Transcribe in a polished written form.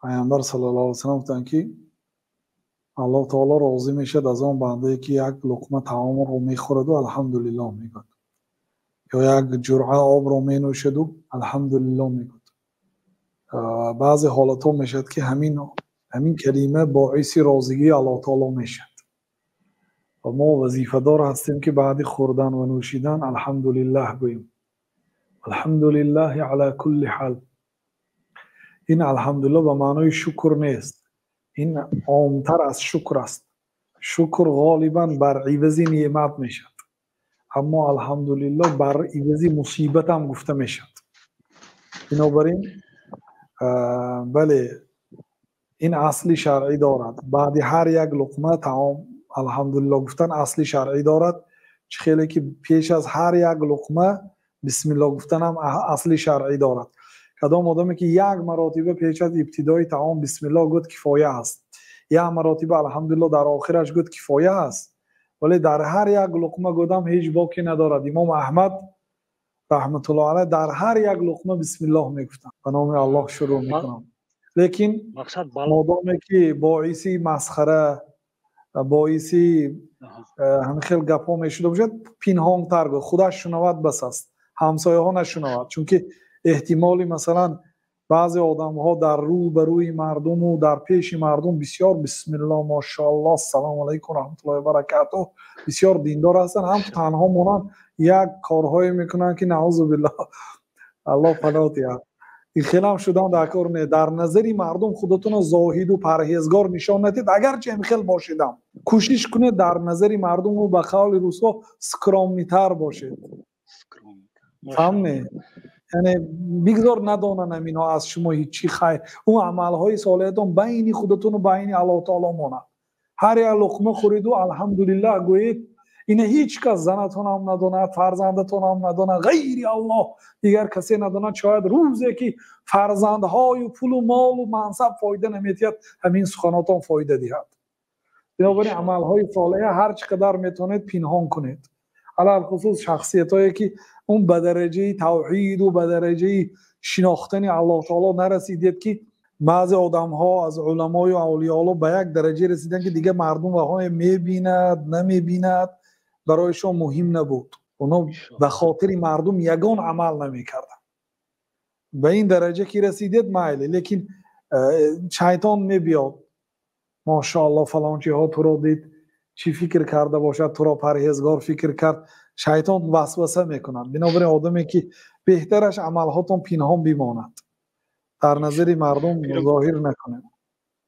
Пайғамбар саллаллоҳу алайҳи васаллам гуфтанд, ки Аллоҳ таоло розӣ мешавад аз он бандае, ки як луқма таомро мехӯраду алҳамдулиллоҳ мегӯяд, ё як ҷуръа обро менӯшаду алҳамдулиллоҳ мегӯяд. Баъзе ҳолатҳо мешавад, ки ҳамин калима боиси розигии Аллоҳ таоло мешавад ва мо вазифадор ҳастем, ки баъди хӯрдан ва нӯшидан алҳамдулиллаҳ гӯем. Алҳамдулиллаҳи ала кулли ҳал. Ин алҳамдулиллоҳ ба маънои шукр нест, ин омтар аз шукр аст. Шукр ғолибан бар ивази неъмат мешавад, аммо алҳамдулиллоҳ бар ивази мусибат ҳам гуфта мешавад. Бинобар ин, бале, ин асли шаръӣ дорад. Баъди ҳар як луқма таом алҳамдулиллоҳ гуфтан асли шаръӣ дорад, чӣ хеле ки пеш аз ҳар як луқма бисмиллоҳ гуфтан ҳам асли шаръӣ дорад. Кадом одаме ки як маротиба пеш аз ибтидои таом бисмиллоҳ гуфт, кифоя аст. Як маротиба алҳамдулиллоҳ дар охираш гуфт, кифоя аст. Вале дар ҳар як луқма гудам ҳеҷ боке надорад. Имом Аҳмад раҳматуллоҳ алайҳ дар ҳар як луқма бисмиллоҳ мегуфтанд, ба номи Аллоҳ шурӯъ мекунам. Лекин модоме ки боиси масхара, боиси ҳамин хел гапҳо мешуда бошад, пинҳонтар гӯ, худаш шунавад бас аст, ҳамсояҳо нашунавад. Чунки эҳтимоли, масалан, баъзе одамҳо дар рӯ ба рӯи мардуму дар пеши мардум бисёр бисмиллоҳ, мошааллоҳ, ассалому алайкум раҳматуллоҳи баракатуҳ, бисёр диндор ҳастанд, ҳам танҳо монанд, як корҳое мекунанд, ки наъузу биллоҳ, Аллоҳ паноҳ диҳад. Ин хелам шудан дар кор не. Дар назари мардум худатонро зоҳиду парҳезгор нишон надиҳед, агарчи ҳамин хел бошедам. Кӯшиш кунед дар назари мардуму ба қавли русҳо скромный тар бошед. Фаҳмед? Яъне бигзор надонанд аминҳо аз шумо ҳеҷ хайр. Он амалҳои солеҳатон байни худатону байни Аллоҳ таоло монад. Ҳар як луқма хӯриду алҳамдулиллаҳ гӯед, ина ҳеҷ кас, занатонам надонад, фарзандатонам надонад, ғайри Аллоҳ дигар касе надонад. Шояд рӯзе ки фарзандҳою пулу молу мансаб фоида наметиҳад, ҳамин суханотон фоида диҳад. Бинобар ин амалҳои солеҳа ҳар чӣ қадар метавонед, пинҳон кунед. Алалхусус шахсиятҳое ки он ба дараҷаи тавҳиду ба дараҷаи шинохтани Аллоҳ таоло нарасидед, ки баъзе одамҳо аз уламою авлиёолло ба як дараҷа расиданд, ки дигар мардум ваҳое мебинад, намебинад, барояшон муҳим набуд. Онҳо ба хотири мардум ягон амал намекарданд. Ба ин дараҷа ки расидед, майли, лекин шайтон мебиёд: мошаалло, фалончиҳо туро дид, чӣ фикр карда бошад, туро парҳезгор фикр кард. Шайтон васваса мекунад. Бинобар ин одаме ки беҳтараш амалҳотон пинҳон бимонад, дар назари мардум зоҳир накунед.